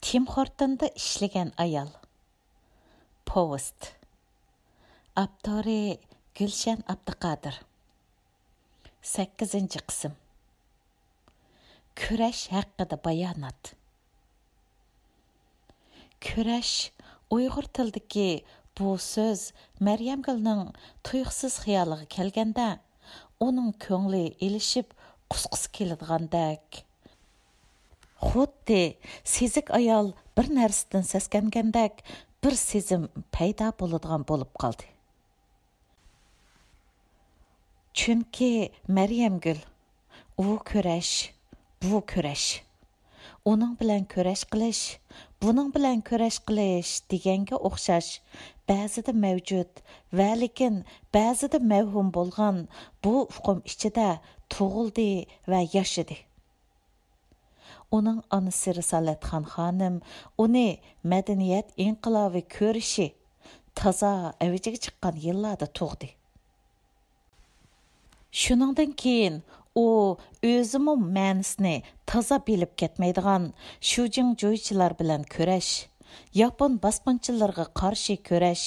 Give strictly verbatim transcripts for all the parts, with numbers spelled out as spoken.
تىم خورتوندا ئىشلىگەن ئايال. پوۋېست. ئاپتورى: گۈلشەن ئابدۇقادىر. سەككىزىنچى قىسىم. كۈرەش ھەققىدە بايانات. كۈرەش ئۇيغۇر تىلىدىكى بۇ سۆز مەريەمگۈلنىڭ تۇيۇقسىز خىيالىغا كەلگەندە، ئۇنىڭ كۆڭلى ئېلىشىپ، قۇسقۇسى كېلىدىغاندەك. خۇددى سېزىك ئايال بىر نەرسىدىن سەسكەنگەندەك بىر سېزىم پەيدا بولىدىغان بولۇپ قالدى. چۈنكى مەريەمگۈل، ئۇ كۈرەش، بۇ كۈرەش. ئۇنىڭ بىلەن كۈرەش قىلىش، بۇنىڭ بىلەن كۈرەش قىلىش دېگەنگە ئوخشاش، بەزىدە مەۋجۇت ۋە لېكىن بەزىدە مەۋھۇم بولغان بۇ ئۇقۇم ئىچىدە تۇغۇلدى ۋە ياشىدى. ئۇنىڭ ئانىسى رىسالەتخان خانىم ئۇنى مەدەنىيەت ئىنقىلابى كۈرىشى تازا ئەۋجىگە چىققان يىللاردا تۇغدى. شۇنىڭدىن كېيىن ئۇ ئۆزىمۇ مەنىسىنى تازا بىلىپ كەتمەيدىغان شۇجىڭ جۇيچىلار بىلەن كۈرەش، ياپون باسقۇنچىلىرىغا قارشى كۈرەش،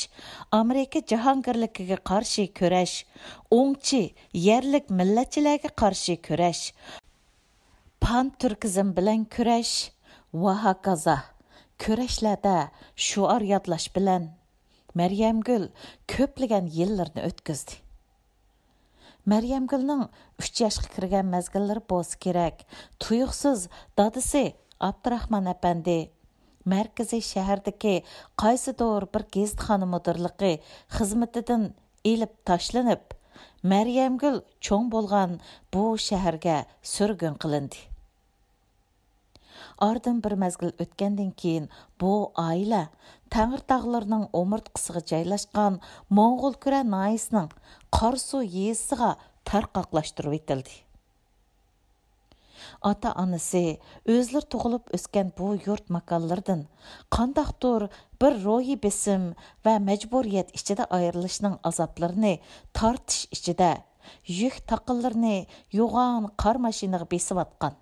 ئامېرىكا جاھانگىرلىكىگە قارشى كۈرەش، ئوڭچى يەرلىك مىللەتچىلەرگە قارشى كۈرەش، پان تۈركىزم بىلەن كۈرەش ۋە ھاكازا كۈرەشلەردە شوئار يادلاش بىلەن مەريەمگۈل كۆپلىگەن يىللىرىنى ئۆتكۈزدى. مەريەمگۈلنىڭ ئۈچ ياشقا كىرگەن مەزگىللىرى بولسا كېرەك، تۇيۇقسىز دادىسى ئابدۇراخمان ئەپەندى مەركىزىي شەھەردىكى قايسىدۇر بىر گېزىتخانا مۇدىرلىقى خىزمىتىدىن ئېلىپ تاشلىنىپ، مەريەمگۈل چوڭ بولغان بۇ شەھەرگە سۈرگۈن قىلىندى. ئارىدىن بىر مەزگىل ئۆتكەندىن كېيىن، بۇ ئائىلە تەڭرىتاغلىرىنىڭ ئومۇرتقىسىغا جايلاشقان موڭغۇلكۈرە ناھىيىسىنىڭ قاراسۇ يېزىسىغا تارقاقلاشتۇرۇۋېتىلدى. ئاتا-ئانىسى ئۆزلىرى تۇغۇلۇپ ئۆسكەن بۇ يۇرت ماكانلىرىدىن قانداقتۇر بىر روھىي بېسىم ۋە مەجبۇرىيەت ئىچىدە ئايرىلىشنىڭ ئازابلىرىنى تارتىش ئىچىدە، يۈك تاقىلىرىنى يوغان قار ماشىنىغا بېسىۋاتقان،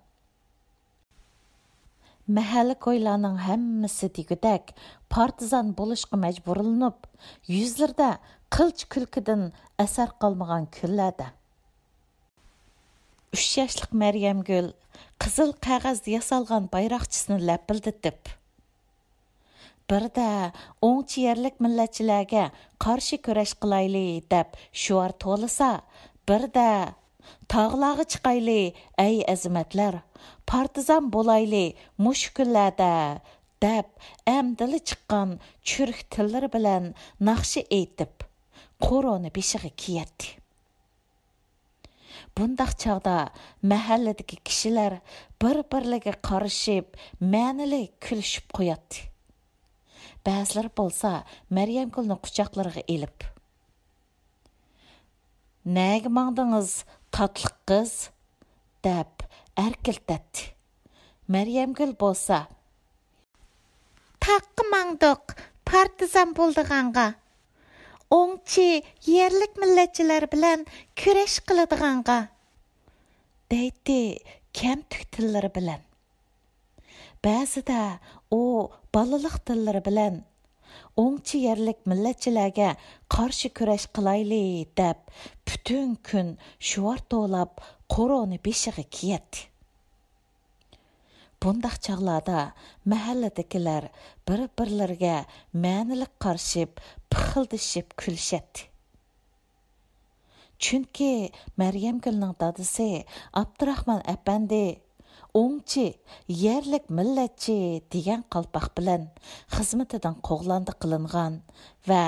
مەھەللە كويلارنىڭ ھەممىسى دېگۈدەك پارتىزان بولۇشقا مەجبۇرلىنىپ، يۈزلىرىدە قىلچە كۈلكىدىن ئەسەر قالمىغان كۈنلەردە، ئۈچ ياشلىق مەريەمگۈل قىزىل قەغەزدە ياسالغان بايراقچىسىنى لەپىلدىتىپ، بىردە ئوڭچى يەرلىك مىللەتچىلەرگە قارشى كۈرەش قىلايلى دەپ شوئار توۋلىسا، بىردە تاغلارغا چىقايلى، ئەي ئەزىمەتلەر، پارتىزان بولايلى مۇشۇ كۈنلەردە دەپ ئەمدىلا چىققان چۈرۈك تىللىرى بىلەن ناخشا ئېيتىپ، قورۇنى بېشىغا كىيەتتى. بۇنداق چاغدا مەھەللىدىكى كىشىلەر بىر-بىرلىرىگە قارىشىپ، مەنىلىك كۈلۈشۈپ قوياتتى. بەزىلىرى بولسا مەريەمگۈلنى قۇچاقلىرىغا ئېلىپ، «نەگە ماڭدىڭىز، تاتلىق قىز؟» دەپ ئەركىلىتەتتى. مەريەمگۈل بولسا، «تاغقا ماڭدۇق، پارتىزان بولىدىغانغا، ئوڭچى يەرلىك مىللەتچىلەر بىلەن كۈرەش قىلىدىغانغا» دەيتتى كەمتۈك تىللىرى بىلەن. بەزىدە ئۇ بالىلىق تىللىرى بىلەن، «ئوڭچى يەرلىك مىللەتچىلەرگە قارشى كۈرەش قىلايلى» دەپ، پۈتۈن كۈن شوئار توۋلاپ، قورۇنى بېشىغا كىيەتتى. بۇنداق چاغلاردا مەھەللىدىكىلەر بىر-بىرلىرىگە مەنىلىك قارىشىپ، پىخىلدىشىپ كۈلۈشەتتى. چۈنكى مەريەمگۈلنىڭ دادىسى ئابدۇراخمان ئەپەندى ئوڭچى، يەرلىك مىللەتچى دېگەن قالپاق بىلەن خىزمىتىدىن قوغلاندى قىلىنغان ۋە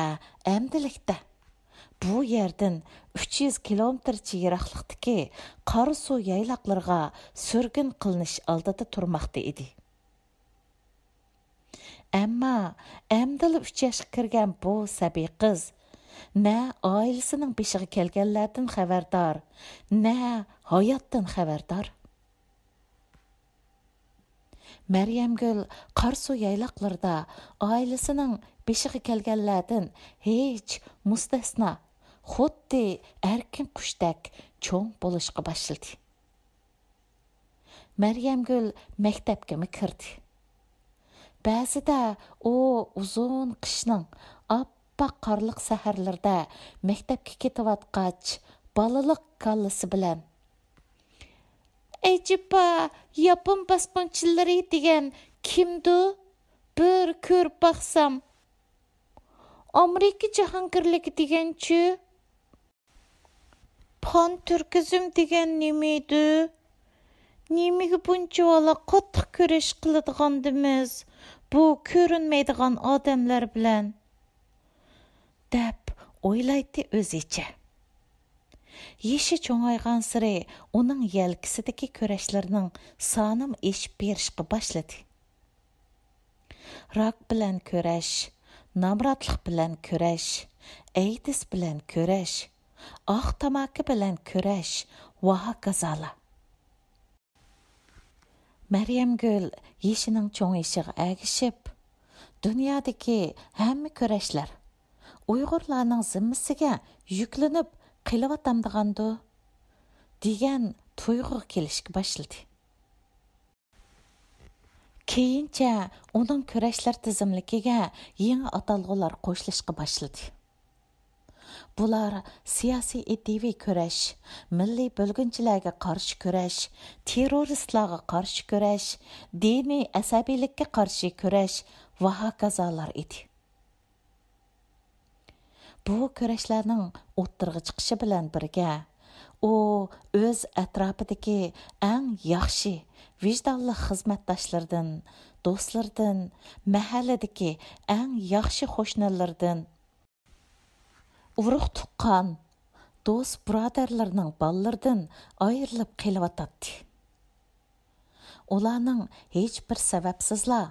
ئەمدىلىكتە بۇ يەردىن ئۈچ يۈز كىلومېتىرچە يىراقلىقتىكى قاراسۇ يايلاقلىرىغا سۈرگۈن قىلىنىش ئالدىدا تۇرماقتا ئىدى. ئەمما ئەمدىلا ئۈچ ياشقا كىرگەن بۇ سەبىي قىز نە ئائىلىسىنىڭ بېشىغا كەلگەنلەردىن خەۋەردار، نە ھاياتتىن خەۋەردار. مەريەمگۈل قاراسۇ يايلاقلىرىدا ئائىلىسىنىڭ بېشىغا كەلگەنلەردىن ھېچ مۇستەسنا، خۇددى ئەركىن قۇشتەك چوڭ بولۇشقا باشلىدى. مەريەمگۈل مەكتەپكىمۇ كىردى. بەزىدە ئۇ ئۇزۇن قىشنىڭ ئاپئاق قارلىق سەھەرلىرىدە مەكتەپكە كېتىۋاتقاچ، بالىلىق كاللىسى بىلەن، «ئەجەبا، ياپون باسقۇنچىلىرى دېگەن كىمدۇ؟ بىر كۆرۈپ باقسام. ئامېرىكا جاھانگىرلىكى دېگەنچۇ؟ پان تۈركىزم دېگەن نېمىدۇ؟ نېمىگە بۇنچىۋالا قاتتىق كۈرەش قىلىدىغاندىمىز بۇ كۆرۈنمەيدىغان ئادەملەر بىلەن؟» دەپ ئويلايتتى ئۆزىچە. يېشى چوڭايغانسېرى ئۇنىڭ يەلكىسىدىكى كۈرەشلەرنىڭ سانىمۇ ئېشىپ بېرىشقا باشلىدى. راك بىلەن كۈرەش، نامراتلىق بىلەن كۈرەش، ئەيدىز بىلەن كۈرەش، ئاق تاماكا بىلەن كۈرەش ۋە ھاكازالار. مەريەمگۈل يېشىنىڭ چوڭىيىشىغا ئەگىشىپ، دۇنيادىكى ھەممە كۈرەشلەر ئۇيغۇرلارنىڭ زىممىسىگە يۈكلىنىپ قېلىۋاتامدىغاندۇ؟ دېگەن تۇيغۇغا كېلىشكە باشلىدى. كېيىنچە ئۇنىڭ كۈرەشلەر تىزىملىكىگە يېڭى ئاتالغۇلار قوشۇلۇشقا باشلىدى. بۇلار سىياسىي ئىدىيىۋى كۈرەش، مىللىي بۆلگۈنچىلەرگە قارشى كۈرەش، تېررورىستلارغا قارشى كۈرەش، دىنىي ئەسەبىيلىككە قارشى كۈرەش ۋە ھاكازالار ئىدى. بۇ كۈرەشلەرنىڭ ئوتتۇرىغا چىقىشى بىلەن بىرگە، ئۇ ئۆز ئەتراپىدىكى ئەڭ ياخشى، ۋىجدانلىق خىزمەتداشلىرىدىن، دوستلىرىدىن، مەھەللىدىكى ئەڭ ياخشى قوشنىلىرىدىن، ئۇرۇق-تۇغقان، دوست-بۇرادەرلىرىنىڭ بالىلىرىدىن ئايرىلىپ قېلىۋاتاتتى. ئۇلارنىڭ ھېچبىر سەۋەبسىزلا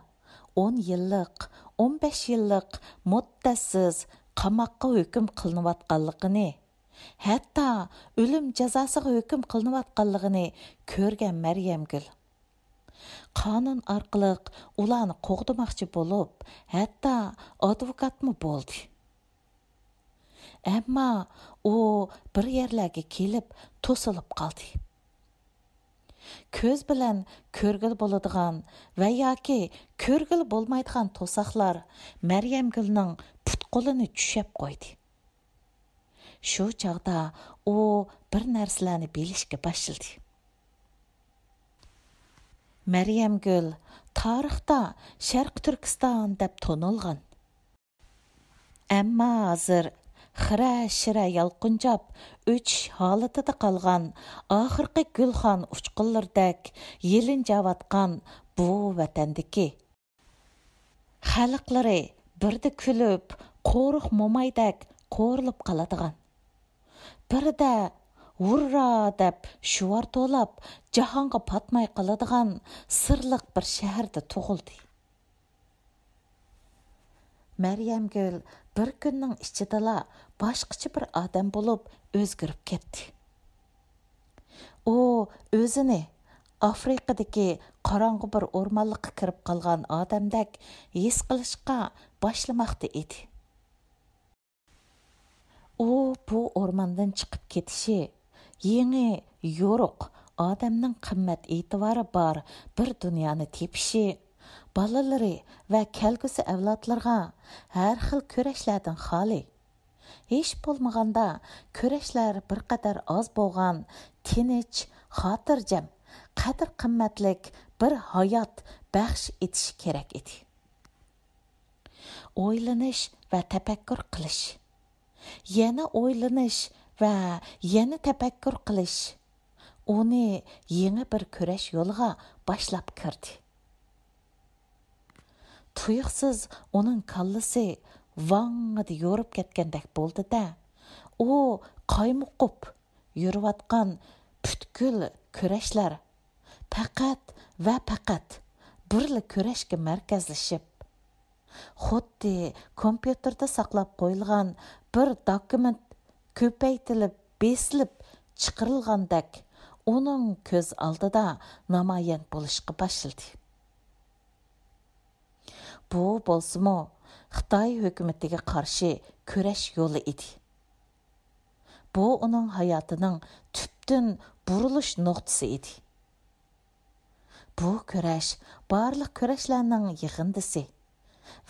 ئون يىللىق، ئون بەش يىللىق مۇددەتسىز قاماققا ھۆكۈم قىلىنىۋاتقانلىقىنى، ھەتتا ئۆلۈم جازاسىغا ھۆكۈم قىلىنىۋاتقانلىقىنى كۆرگەن مەريەمگۈل قانۇن ئارقىلىق ئۇلارنى قوغدىماقچى بولۇپ، ھەتتا ئادۋوكاتمۇ بولدى. ئەمما ئۇ بىر يەرلەرگە كېلىپ توسۇلۇپ قالدى. كۆز بىلەن كۆرگىلى بولىدىغان ۋە ياكى كۆرگىلى بولمايدىغان توساقلار مەريەمگۈلنىڭ پۇت-قولىنى چۈشەپ قويدى. شۇ چاغدا ئۇ بىر نەرسىلەرنى بىلىشكە باشلىدى. مەريەمگۈل تارىختا شەرقىي تۈركىستان دەپ تونۇلغان. ئەمما ھازىر خىرە-شىرە يالقۇنجاپ، ئۆچۈش ھالىتىدە قالغان ئاخىرقى گۈلخان ئۇچقۇنلىرىدەك يېلىنجاۋاتقان بۇ ۋەتەندىكى، خەلقلىرى بىردە كۈلۈپ، قورۇق مومايدەك قورۇلۇپ قالىدىغان، بىردە ھۇررا دەپ شۇۋار توۋلاپ، جاھانغا پاتماي قالىدىغان سىرلىق بىر شەھەردە تۇغۇلدى. مەريەمگۈل بىر كۈننىڭ ئىچىدىلا باشقىچە بىر ئادەم بولۇپ ئۆزگىرىپ كەتتى. ئۇ ئۆزىنى ئافرىقىدىكى قاراڭغۇ بىر ئورمانلىققا كىرىپ قالغان ئادەمدەك ھېس قىلىشقا باشلىماقتا ئىدى. ئۇ بۇ ئورماندىن چىقىپ كېتىشى، يېڭى، يورۇق، ئادەمنىڭ قىممەت ئېتىبارى بار بىر دۇنيانى تېپىشى، بالىلىرى ۋە كەلگۈسى ئەۋلادلىرىغا ھەر خىل كۈرەشلەردىن خالىي، ھېچ بولمىغاندا كۈرەشلەر بىر قەدەر ئاز بولغان تىنچ، خاتىرجەم، قەدىر-قىممەتلىك بىر ھايات بەخش ئېتىشى كېرەك ئىدى. ئويلىنىش ۋە تەپەككۇر قىلىش، يەنە ئويلىنىش ۋە يەنە تەپەككۇر قىلىش ئۇنى يېڭى بىر كۈرەش يولىغا باشلاپ كىردى. تۇيۇقسىز ئۇنىڭ كاللىسى ۋاڭڭىدە يورۇپ كەتكەندەك بولدى-دە، ئۇ قايمۇقۇپ يۈرۈۋاتقان پۈتكۈل كۈرەشلەر پەقەت ۋە پەقەت بىرلا كۈرەشكە مەركەزلىشىپ، خۇددى كومپيۇتېردا ساقلاپ قويۇلغان بىر دوكۇمېنت كۆپەيتىلىپ بېسىلىپ چىقىرىلغاندەك ئۇنىڭ كۆز ئالدىدا نامايان بولۇشقا باشلىدى. بۇ بولسىمۇ خىتاي ھۆكۈمىتىگە قارشى كۈرەش يولى ئىدى. بۇ ئۇنىڭ ھاياتىنىڭ تۈپتىن بۇرۇلۇش نۇقتىسى ئىدى. بۇ كۈرەش بارلىق كۈرەشلەرنىڭ يىغىندىسى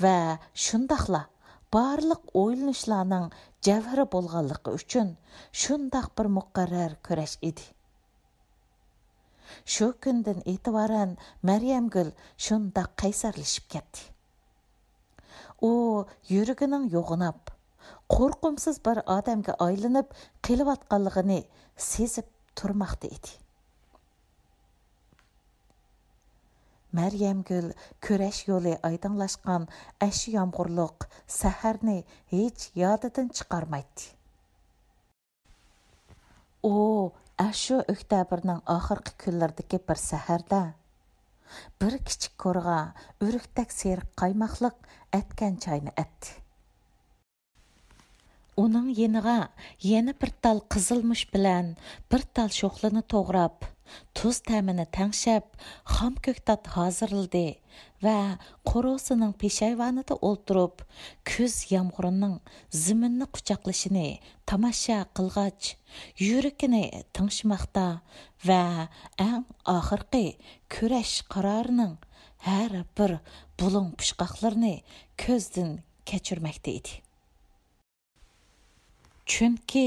ۋە شۇنداقلا بارلىق ئويلىنىشلارنىڭ جەۋھىرى بولغانلىقى ئۈچۈن شۇنداق بىر مۇقەررەر كۈرەش ئىدى. شۇ كۈندىن ئېتىبارەن مەريەمگۈل شۇنداق قەيسەرلىشىپ كەتتى. ئۇ يۈرىكىنىڭ يوغىناپ، قورقۇمسىز بىر ئادەمگە ئايلىنىپ قېلىۋاتقانلىقىنى سېزىپ تۇرماقتا ئىدى. مەريەمگۈل كۈرەش يولى ئايدىڭلاشقان ئەشۇ يامغۇرلۇق سەھەرنى ھېچ يادىدىن چىقارمايتتى. ئۇ ئاشۇ ئۆكتەبىرنىڭ ئاخىرقى كۈنلىرىدىكى بىر سەھەردە بىر كىچىك كورىغا ئۆرۈكتەك سېرىق قايماقلىق ئەتكەن چاينى ئەتتى. ئۇنىڭ يېنىغا يەنە بىر تال قىزىلمۇچ بىلەن بىر تال شوخلىنى توغراپ، تۇز تەمىنى تەڭشەپ، خام كۆكتات ھازىرلىدى ۋە قورۇسىنىڭ پېشايۋانىدا ئولتۇرۇپ، كۈز يامغۇرىنىڭ زېمىننى قۇچاقلىشىنى تاماشا قىلغاچ، يۈرىكىنى تىڭشىماقتا ۋە ئەڭ ئاخىرقى كۈرەش قارارىنىڭ ھەر بىر بۇلۇڭ پۇچقاقلىرىنى كۆزدىن كەچۈرمەكتە ئىدى. چۈنكى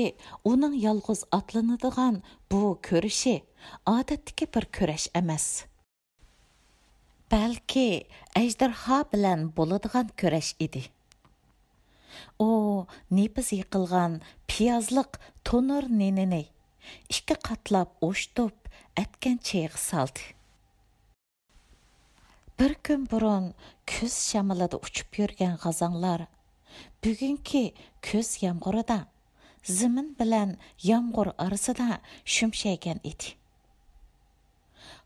ئۇنىڭ يالغۇز ئاتلىنىدىغان بۇ كۈرىشى ئادەتتىكى بىر كۈرەش ئەمەس. بەلكى ئەجدىرھا بىلەن بولىدىغان كۈرەش ئىدى. ئۇ نېپىز يېقىلغان پىيازلىق تونۇر نېنىنى ئىككى قاتلاپ ئوشتۇپ ئەتكەن چېيىغا سالدى. بىر كۈن بۇرۇن كۈز شامىلىدا ئۇچۇپ يۈرگەن غازاڭلار بۈگۈنكى كۈز يامغۇرىدا زېمىن بىلەن يامغۇر ئارىسىدا شۈمشەيگەن ئىدى.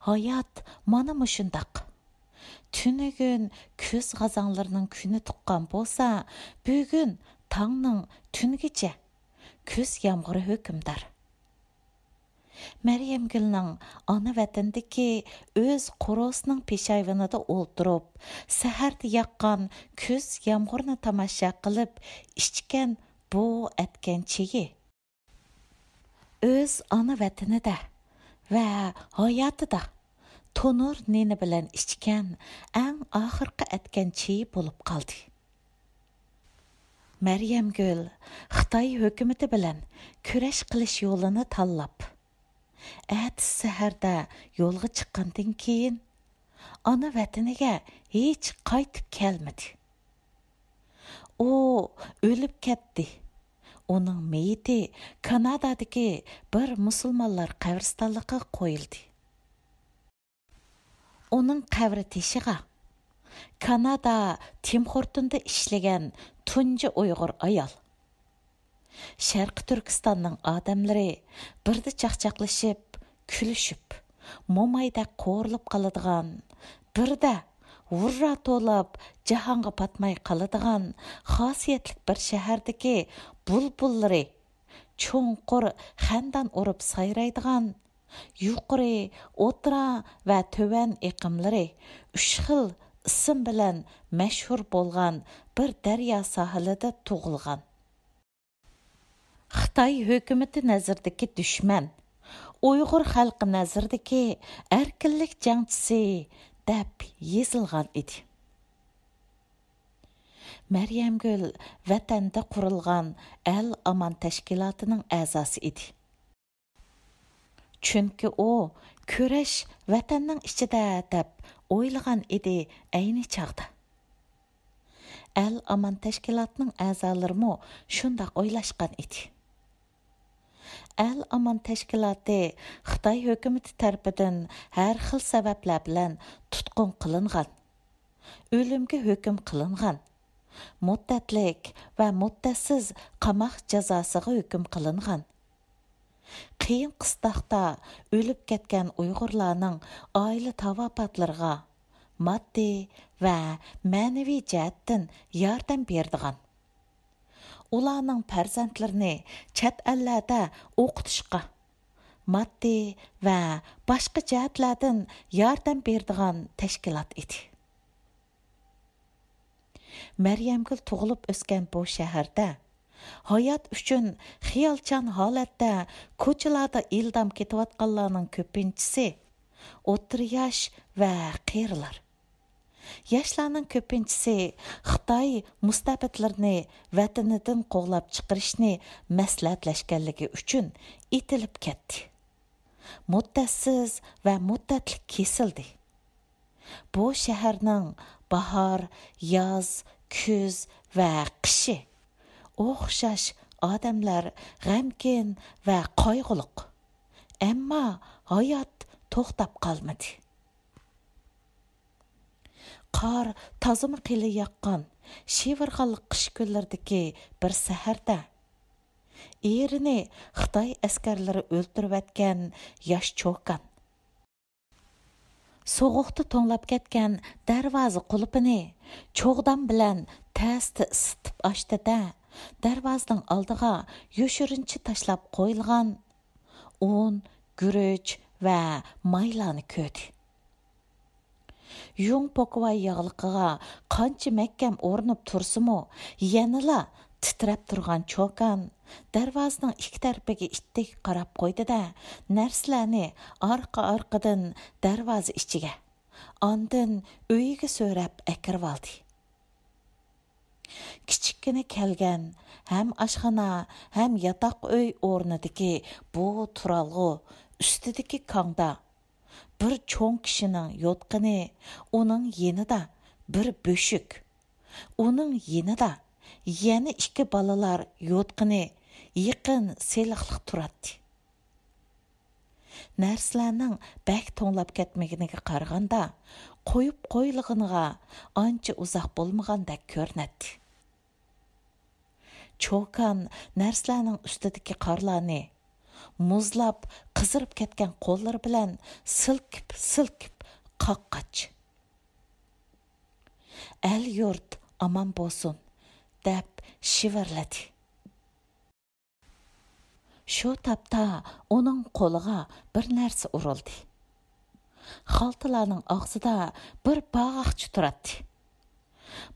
ھايات مانا مۇشۇنداق. تۈنۈگۈن كۈز غازاڭلىرىنىڭ كۈنى تۇغقان بولسا، بۈگۈن تاڭنىڭ تۈنىگىچە كۈز يامغۇرى ھۆكۈمدار. مەريەمگۈلنىڭ ئانا ۋەتىنىدىكى ئۆز قورۇسىنىڭ پېشايۋىنىدا ئولتۇرۇپ، سەھەردە ياغقان كۈز يامغۇرىنى تاماشا قىلىپ ئىچكەن بۇ ئەتكەن چېيى ئۆز ئانا ۋەتىنىدە ۋە ھاياتىدا تونۇر نېنى بىلەن ئىچكەن ئەڭ ئاخىرقى ئەتكەن چېيى بولۇپ قالدى. مەريەمگۈل خىتاي ھۆكۈمىتى بىلەن كۈرەش قىلىش يولىنى تاللاپ، ئەتىسى سەھەردە يولغا چىققاندىن كېيىن، ئانا ۋەتىنىگە ھېچ قايتىپ كەلمىدى. ئۇ ئۆلۈپ كەتتى. ئۇنىڭ مېيىتى كانادادىكى بىر مۇسۇلمانلار قەبرىستانلىقىغا قويۇلدى. ئۇنىڭ قەبرە تېشىغا كانادا تىم خورتوندا ئىشلىگەن تۇنجى ئۇيغۇر ئايال، شەرقىي تۈركىستاننىڭ ئادەملىرى بىردە چاقچاقلىشىپ، كۈلۈشۈپ، مومايدەك قورۇلۇپ قالىدىغان، بىردە ھۇررا توۋلاپ جاھانغا پاتماي قالىدىغان خاسىيەتلىك بىر شەھەردىكى بۇلبۇللىرى چوڭقۇر خەندان ئۇرۇپ سايرايدىغان، يۇقىرى، ئوتتۇرا ۋە تۆۋەن ئېقىملىرى ئۈچ خىل ئىسىم بىلەن مەشھۇر بولغان بىر دەريا ساھىلىدا تۇغۇلغان. خىتاي ھۆكۈمىتى نەزىرىدىكى دۈشمەن، ئۇيغۇر خەلقى نەزىرىدىكى ئەركىنلىك جەڭچىسى دەپ يېزىلغان ئىدى. مەريەمگۈل ۋەتەندە قۇرۇلغان ئەل ئامان تەشكىلاتىنىڭ ئەزاسى ئىدى. چۈنكى ئۇ كۈرەش ۋەتەننىڭ ئىچىدە دەپ ئويلىغان ئىدى ئەينى چاغدا. ئەل ئامان تەشكىلاتىنىڭ ئەزالىرىمۇ شۇنداق ئويلاشقان ئىدى. ئەل ئامان تەشكىلاتى خىتاي ھۆكۈمىتى تەرىپىدىن ھەر خىل سەۋەبلەر بىلەن تۇتقۇن قىلىنغان، ئۆلۈمگە ھۆكۈم قىلىنغان، مۇددەتلىك ۋە مۇددەتسىز قاماق جازاسىغا ھۆكۈم قىلىنغان، قىيىن قىستاقتا ئۆلۈپ كەتكەن ئۇيغۇرلارنىڭ ئائىلە تاۋاپاتلىرىغا ماددىي ۋە مەنىۋى جەھەتتىن ياردەم بېرىدىغان، ئۇلارنىڭ پەرزەنتلىرىنى چەت ئەللەردە ئوقۇتۇشقا ماددىي ۋە باشقا جەھەتلەردىن ياردەم بېرىدىغان تەشكىلات ئىدى. مەريەمگۈل تۇغۇلۇپ ئۆسكەن بۇ شەھەردە ھايات ئۈچۈن خىيالچان ھالەتتە كوچىلاردا ئىلدام كېتىۋاتقانلارنىڭ كۆپىنچىسى ئوتتۇرا ياش ۋە قېرىلار. ياشلارنىڭ كۆپىنچىسى خىتاي مۇستەبىتلىرىنى ۋەتىنىدىن قوغلاپ چىقىرىشنى مەسلىھەتلەشكەنلىكى ئۈچۈن ئېتىلىپ كەتتى. مۇددەتسىز ۋە مۇددەتلىك كېسىلدى. بۇ شەھەرنىڭ باھار، ياز، كۈز ۋە قىشى ئوخشاش. ئادەملەر غەمكىن ۋە قايغۇلۇق. ئەمما ھايات توختاپ قالمىدى. قار تازىمۇ قېلىن ياغقان، شىۋىرغانلىق قىش كۈنلىرىدىكى بىر سەھەردە، ئېرىنى خىتاي ئەسكەرلىرى ئۆلتۈرۈۋەتكەن ياش چوكان سوغۇقتا توڭلاپ كەتكەن دەرۋازا قۇلۇپىنى چوغدان بىلەن تەستە ئىسسىتىپ ئاچتى-دە، دەرۋازىنىڭ ئالدىغا يوشۇرۇنچە تاشلاپ قويۇلغان ئۇن، گۈرۈچ ۋە مايلارنى كۆردى. يۇڭ پوكۋاي ياغلىقىغا قانچە مەھكەم ئورىنىپ تۇرسىمۇ، يەنىلا تىترەپ تۇرغان چوكان دەرۋازىنىڭ ئىككى تەرىپىگە ئىتتىك قاراپ قويدى-دە، نەرسىلەرنى ئارقا-ئارقىدىن دەرۋازا ئىچىگە، ئاندىن ئۆيىگە سۆرەپ ئەكىرىۋالدى. كىچىككىنە كەلگەن، ھەم ئاشخانا، ھەم ياتاق ئۆي ئورنىدىكى بۇ تۇرالغۇ ئۈستىدىكى كاڭدا بىر چوڭ كىشىنىڭ يوتقىنى، ئۇنىڭ يېنىدا بىر بۆشۈك، ئۇنىڭ يېنىدا يەنە ئىككى بالىلار يوتقىنى يېقىن سىلىقلىق تۇراتتى. نەرسىلەرنىڭ بەك توڭلاپ كەتمىگىنىگە قارىغاندا، قويۇپ قويۇلغىنىغا ئانچە ئۇزاق بولمىغاندەك كۆرۈنەتتى. چوكان نەرسىلەرنىڭ ئۈستىدىكى قارلارنى مۇزلاپ، قىزىرىپ كەتكەن قوللىرى بىلەن سىلكىپ-سىلكىپ قاققاچ. «ئەل-يۇرت ئامان بولسۇن!» دەپ شىۋىرلىدى. شۇ تاپتا ئۇنىڭ قولىغا بىر نەرسە ئۇرۇلدى. خالتىلارنىڭ ئاغزىدا بىر باغاقچە تۇراتتى.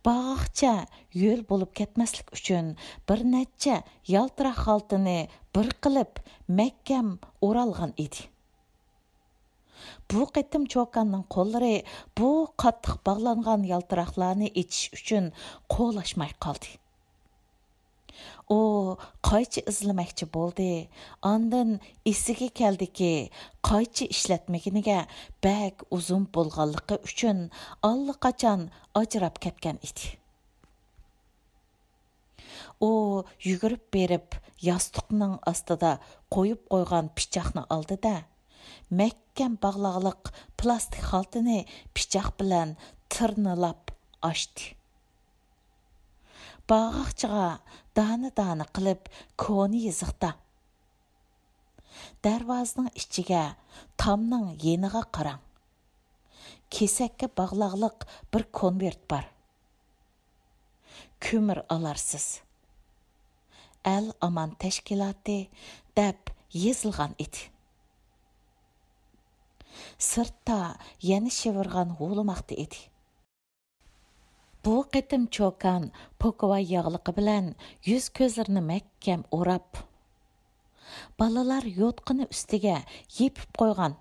باغاقچە ھۆل بولۇپ كەتمەسلىك ئۈچۈن بىر نەچچە يالتىراق خالتىنى بىر قىلىپ مەھكەم ئورالغان ئىدى. بۇ قېتىم چوكاننىڭ قوللىرى بۇ قاتتىق باغلانغان يالتىراقلارنى ئېچىش ئۈچۈن قولاشماي قالدى. ئۇ قايچا ئىزلىمەكچى بولدى، ئاندىن ئېسىگە كەلدىكى، قايچا ئىشلەتمىگىنىگە بەك ئۇزۇن بولغانلىقى ئۈچۈن ئاللىقاچان ئاجراپ كەتكەن ئىدى. ئۇ يۈگۈرۈپ بېرىپ، ياستۇقنىڭ ئاستىدا قويۇپ قويغان پىچاقنى ئالدى-دە، مەھكەم باغلاغلىق پىلاستىك خالتىنى پىچاق بىلەن تىرنىلاپ ئاچتى. باغاقچىغا دانە-دانە قىلىپ كونا يېزىقتا، دەرۋازىنىڭ ئىچىگە، تامنىڭ يېنىغا قاراڭ. كېسەككە باغلاغلىق بىر كونۋېرت بار. كۆمۈر ئالارسىز. «ئەل ئامان تەشكىلاتى» دەپ يېزىلغان ئىدى. سىرتتا يەنە شىۋىرغان ھۇۋلىماقتا ئىدى. بۇ قېتىم چوكان پوكىۋاي ياغلىقى بىلەن يۈز-كۆزلىرىنى مەھكەم ئوراپ، بالىلار يوتقىنى ئۈستىگە يېپىپ قويغان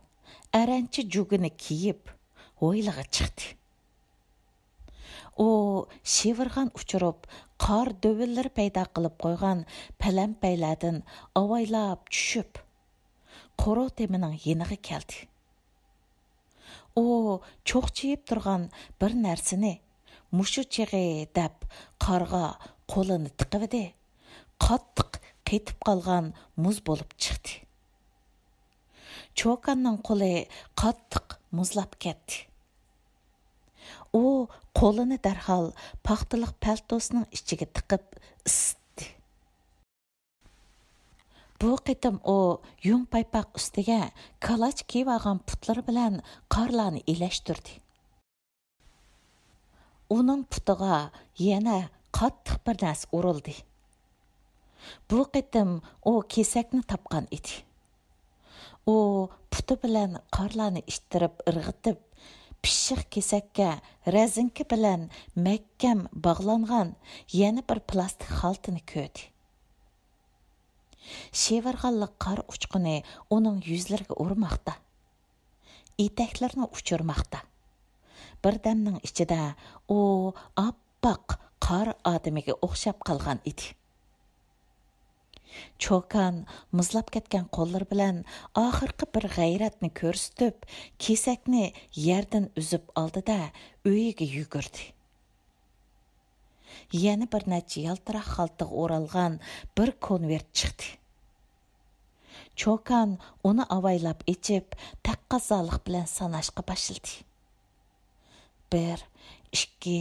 ئەرەنچە جۇگىنى كىيىپ، ھويلىغا چىقتى. ئۇ شىۋىرغان ئۇچۇرۇپ، قار دۆۋىلىرى پەيدا قىلىپ قويغان پەلەمپەيلەردىن ئاۋايلاپ چۈشۈپ، قورۇ تېمىنىڭ يېنىغا كەلدى. ئۇ چوقچىيىپ تۇرغان بىر نەرسىنى، «مۇشۇ چېغى» دەپ، قارغا قولىنى تىقىۋىدى. قاتتىق قېتىپ قالغان مۇز بولۇپ چىقتى. چوكاننىڭ قولى قاتتىق مۇزلاپ كەتتى. ئۇ قولىنى دەرھال پاختىلىق پەلتوسىنىڭ ئىچىگە تىقىپ ئىسسىتتى. بۇ قېتىم ئۇ يۇڭ پايپاق ئۈستىگە كالاچ كىيىۋالغان پۇتلىرى بىلەن قارلارنى ئىلەشتۈردى. ئۇنىڭ پۇتىغا يەنە قاتتىق بىر نەرسە ئۇرۇلدى. بۇ قېتىم ئۇ كېسەكنى تاپقان ئىدى. ئۇ پۇتى بىلەن قارلارنى ئىتتىرىپ ئىرغىتىپ، پىششىق كېسەككە رەزىنكە بىلەن مەھكەم باغلانغان يەنە بىر پىلاستىك خالتىنى كۆردى. شىۋىرغانلىق قار ئۇچقۇنى ئۇنىڭ يۈزلىرىگە ئۇرماقتا. ئېتەكلىرىنى ئۇچۇرماقتا. بىردەمنىڭ ئىچىدە ئۇ ئاپئاق قار ئادىمىگە ئوخشاپ قالغان ئىدى. چوكان مۇزلاپ كەتكەن قوللىرى بىلەن ئاخىرقى بىر غەيرەتنى كۆرسىتىپ، كېسەكنى يەردىن ئۈزۈپ ئالدى-دە، ئۆيىگە يۈگۈردى. يەنە بىر نەچچە يالتىراق خالتىغا ئورالغان بىر كونۋېرت چىقتى. چوكان ئۇنى ئاۋايلاپ ئېچىپ، تەقەززالىق بىلەن ساناشقا باشلىدى. بىر، ئىككى،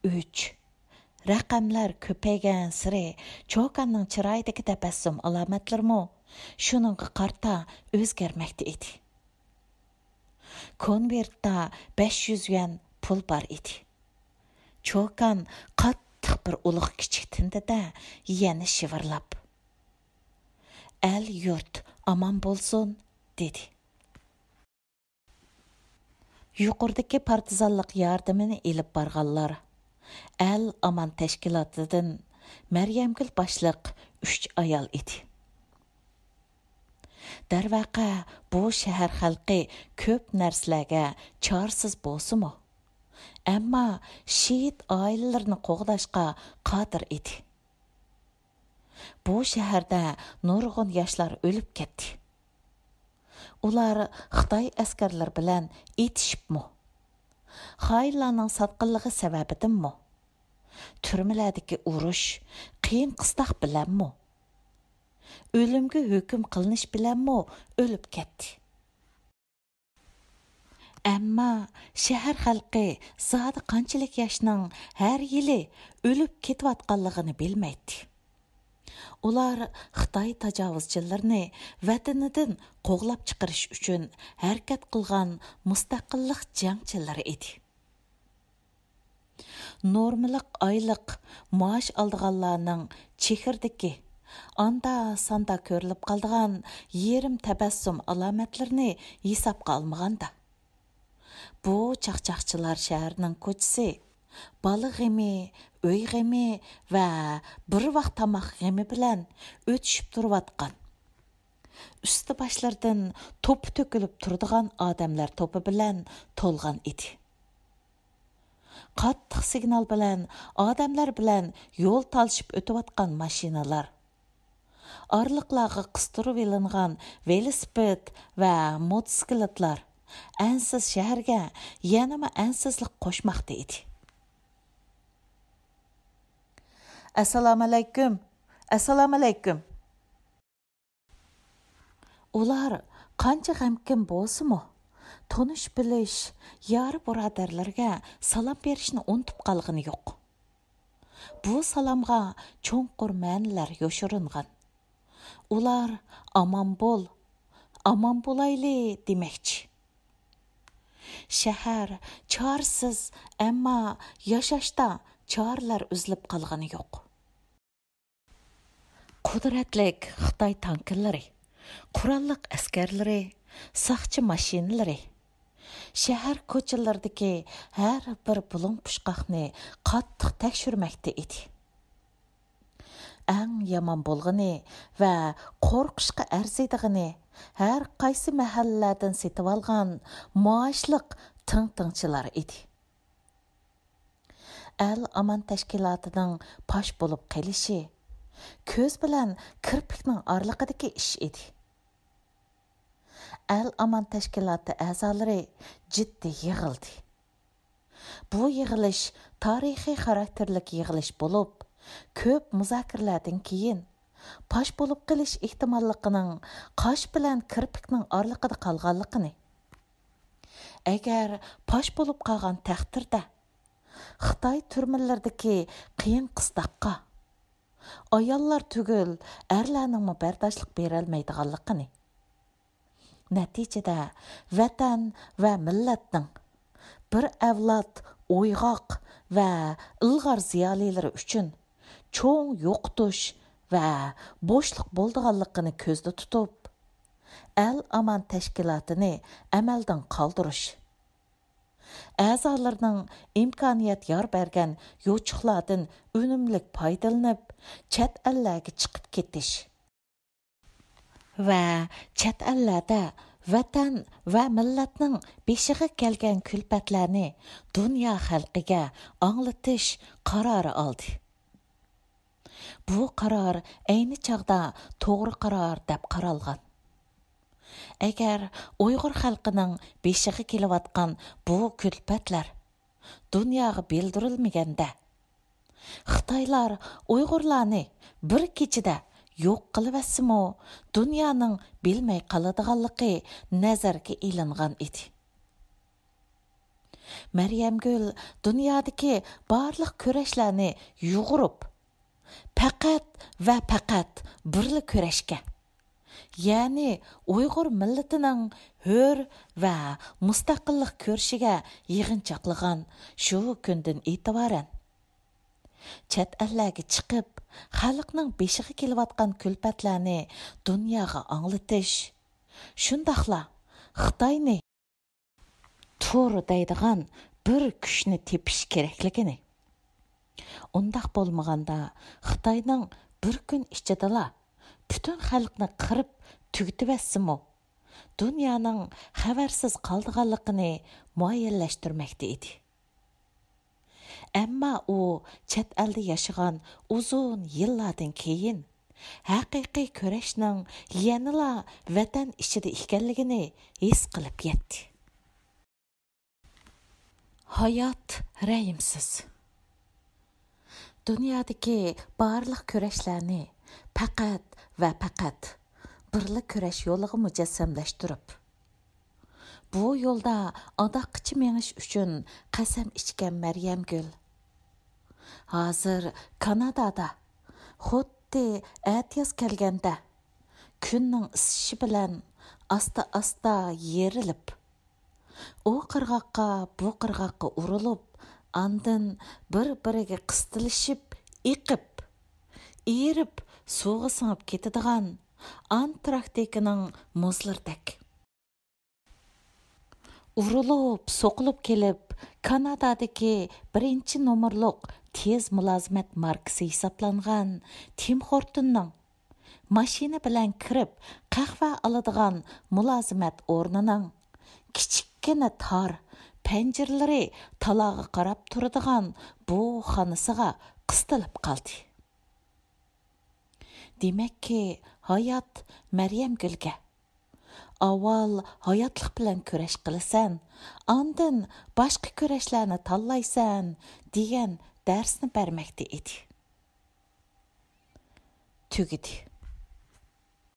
ئۈچ. رەقەملەر كۆپەيگەنسېرى چوكاننىڭ چىرايىدىكى تەبەسسۇم ئالامەتلىرىمۇ شۇنىڭغا قارىتا ئۆزگەرمەكتە ئىدى. كونۋېرتتا بەش يۈز يۈەن پۇل بار ئىدى. چوكان قاتتىق بىر ئۇلۇغ كىچىك تىندى-دە، يەنە شىۋىرلاپ، «ئەل-يۇرت ئامان بولسۇن!» دېدى. يۇقىرىدىكى پارتىزانلىق ياردىمىنى ئېلىپ بارغانلار ئەل ئامان تەشكىلاتىدىن مەريەمگۈل باشلىق ئۈچ ئايال ئىدى. دەرۋەقە، بۇ شەھەر خەلقى كۆپ نەرسىلەرگە چارىسىز بولسىمۇ، ئەمما شېھىت ئائىلىلىرىنى قوغداشقا قادىر ئىدى. بۇ شەھەردە نۇرغۇن ياشلار ئۆلۈپ كەتتى. ئۇلار خىتاي ئەسكەرلىرى بىلەن ئېتىشىپمۇ، خائىنلارنىڭ ساتقىنلىقى سەۋەبىدىنمۇ، تۈرمىلەردىكى ئۇرۇش، قىيىن-قىستاق بىلەنمۇ، ئۆلۈمگە ھۆكۈم قىلىنىش بىلەنمۇ ئۆلۈپ كەتتى. ئەمما شەھەر خەلقى زادى قانچىلىك ياشنىڭ ھەر يىلى ئۆلۈپ كېتىۋاتقانلىقىنى بىلمەيتتى. ئۇلار خىتاي تاجاۋۇزچىلىرىنى ۋەتىنىدىن قوغلاپ چىقىرىش ئۈچۈن ھەرىكەت قىلغان مۇستەقىللىق جەڭچىلىرى ئىدى. نورمىلىق ئايلىق مائاش ئالىدىغانلارنىڭ چېھرىدىكى ئاندا-ساندا كۆرۈلۈپ قالىدىغان يېرىم تەبەسسۇم ئالامەتلىرىنى ھېسابقا ئالمىغاندا، بۇ چاقچاقچىلار شەھىرىنىڭ كوچىسى بالا غېمى، ئۆي غېمى ۋە بىر ۋاق تاماق غېمى بىلەن ئۆتۈشۈپ تۇرۇۋاتقان، ئۈستى باشلىرىدىن توپا تۆكۈلۈپ تۇرىدىغان ئادەملەر توپى بىلەن تولغان ئىدى. قاتتىق سىگنال بىلەن ئادەملەر بىلەن يول تالىشىپ ئۆتۈۋاتقان ماشىنىلار، ئارىلىقلارغا قىستۇرۇۋېلىنغان ۋېلىسىپىت ۋە موتوسىكلىتلار ئەنسىز شەھەرگە يەنىمۇ ئەنسىزلىك قوشماقتا ئىدى. ئەسسالامۇئەلەيكۇم! ئەسسالامۇئەلەيكۇم! ئۇلار قانچە غەمكىن بولسىمۇ، تونۇش-بىلىش، يار-بۇرادەرلىرىگە سالام بېرىشنى ئۇنتۇپ قالغىنى يوق. بۇ سالامغا چوڭقۇر مەنىلەر يوشۇرۇنغان. ئۇلار «ئامان بول، ئامان بولايلى» دېمەكچى. شەھەر چارىسىز، ئەمما ياشاشتا چارىلەر ئۈزۈلۈپ قالغىنى يوق. قۇدرەتلىك خىتاي تانكىلىرى، قوراللىق ئەسكەرلىرى، ساقچى ماشىنىلىرى شەھەر كوچىلىرىدىكى ھەر بىر بۇلۇڭ-پۇچقاقنى قاتتىق تەكشۈرمەكتە ئىدى. ئەڭ يامان بولغىنى ۋە قورقۇشقا ئەرزىيدىغىنى ھەر قايسى مەھەللىلەردىن سېتىۋالغان مائاشلىق تىڭ-تىڭچىلار ئىدى. ئەل ئامان تەشكىلاتىنىڭ پاش بولۇپ قېلىشى كۆز بىلەن كىرپىكنىڭ ئارىلىقىدىكى ئىش ئىدى. ئەل ئامان تەشكىلاتى ئەزالىرى جىددىي يىغىلدى. بۇ يىغىلىش تارىخىي خاراكتېرلىك يىغىلىش بولۇپ، كۆپ مۇزاكىرىلەردىن كېيىن پاش بولۇپ قېلىش ئېھتىماللىقىنىڭ قاش بىلەن كىرپىكنىڭ ئارىلىقىدا قالغانلىقىنى، ئەگەر پاش بولۇپ قالغان تەقدىردە، خىتاي تۈرمىلىرىدىكى قىيىن-قىستاققا ئاياللار تۈگۈل، ئەرلەرنىڭمۇ بەرداشلىق بېرەلمەيدىغانلىقىنى، نەتىجىدە ۋەتەن ۋە مىللەتنىڭ بىر ئەۋلاد ئويغاق ۋە ئىلغار زىيالىيلىرى ئۈچۈن چوڭ يوقىتىش ۋە بوشلۇق بولىدىغانلىقىنى كۆزدە تۇتۇپ، ئەل ئامان تەشكىلاتىنى ئەمەلدىن قالدۇرۇش، ئەزالىرىنىڭ ئىمكانىيەت يار بەرگەن يوچۇقلاردىن ئۈنۈملۈك پايدىلىنىپ، چەت ئەللەرگە چىقىپ كېتىش ۋە چەت ئەللەردە ۋەتەن ۋە مىللەتنىڭ بېشىغا كەلگەن كۈلپەتلەرنى دۇنيا خەلقىگە ئاڭلىتىش قارارى ئالدى. بۇ قارار ئەينى چاغدا توغرا قارار دەپ قارالغان. ئەگەر ئۇيغۇر خەلقىنىڭ بېشىغا كېلىۋاتقان بۇ كۈلپەتلەر دۇنياغا بىلدۈرۈلمىگەندە، خىتايلار ئۇيغۇرلارنى بىر كېچىدە يوق قىلىۋەتسىمۇ، دۇنيانىڭ بىلمەي قالىدىغانلىقى نەزەرگە ئېلىنغان ئىدى. مەريەمگۈل دۇنيادىكى بارلىق كۈرەشلەرنى يۇغۇرۇپ، پەقەت ۋە پەقەت بىرلا كۈرەشكە، يەنى ئۇيغۇر مىللىتىنىڭ ھۆر ۋە مۇستەقىللىق كۈرىشىگە يىغىنچاقلىغان شۇ كۈندىن ئېتىبارەن، چەت ئەللەرگە چىقىپ، خەلقنىڭ بېشىغا كېلىۋاتقان كۈلپەتلەرنى دۇنياغا ئاڭلىتىش، شۇنداقلا خىتاينى تۇر دەيدىغان بىر كۈچنى تېپىش كېرەكلىكىنى، ئۇنداق بولمىغاندا خىتاينىڭ بىر كۈن ئىچىدىلا پۈتۈن خەلقنى قىرىپ تۈگىتىۋەتسىمۇ، دۇنيانىڭ خەۋەرسىز قالىدىغانلىقىنى مۇئەييەنلەشتۈرمەكتە ئىدى. ئەمما ئۇ چەت ئەلدە ياشىغان ئۇزۇن يىللاردىن كېيىن، ھەقىقىي كۈرەشنىڭ يەنىلا ۋەتەن ئىچىدە ئىكەنلىكىنى ھېس قىلىپ يەتتى. ھايات رەھىمسىز. دۇنيادىكى بارلىق كۈرەشلەرنى پەقەت ۋە پەقەت بىرلا كۈرەش يولىغا مۇجەسسەملەشتۈرۈپ، بۇ يولدا ئاداققىچە مېڭىش ئۈچۈن قەسەم ئىچكەن مەريەمگۈل ھازىر كانادادا، خۇددى ئەتىياز كەلگەندە، كۈننىڭ ئىسسىشى بىلەن ئاستا-ئاستا يېرىلىپ، ئۇ قىرغاققا، بۇ قىرغاققا ئۇرۇلۇپ، ئاندىن بىر-بىرىگە قىستىلىشىپ، ئېقىپ، ئېرىپ، سۇغا سىڭىپ كېتىدىغان ئانتاركتىكىنىڭ مۇزلىرىدەك. ئۇرۇلۇپ، سوقۇلۇپ كېلىپ، كانادادىكى بىرىنچى نومۇرلۇق تېز مۇلازىمەت ماركىسى ھېسابلانغان تىم خورتوننىڭ ماشىنا بىلەن كىرىپ قەھۋە ئالىدىغان مۇلازىمەت ئورنىنىڭ كىچىككىنە تار پەنجىرىلىرى تالاغا قاراپ تۇرىدىغان بۇ خانىسىغا قىستىلىپ قالدى. دېمەككى، ھايات مەريەمگۈلگە، «ئاۋۋال ھاياتلىق بىلەن كۈرەش قىلىسەن، ئاندىن باشقا كۈرەشلەرنى تاللايسەن» دېگەن دەرسنى بەرمەكتە ئىدى. تۈگىدى.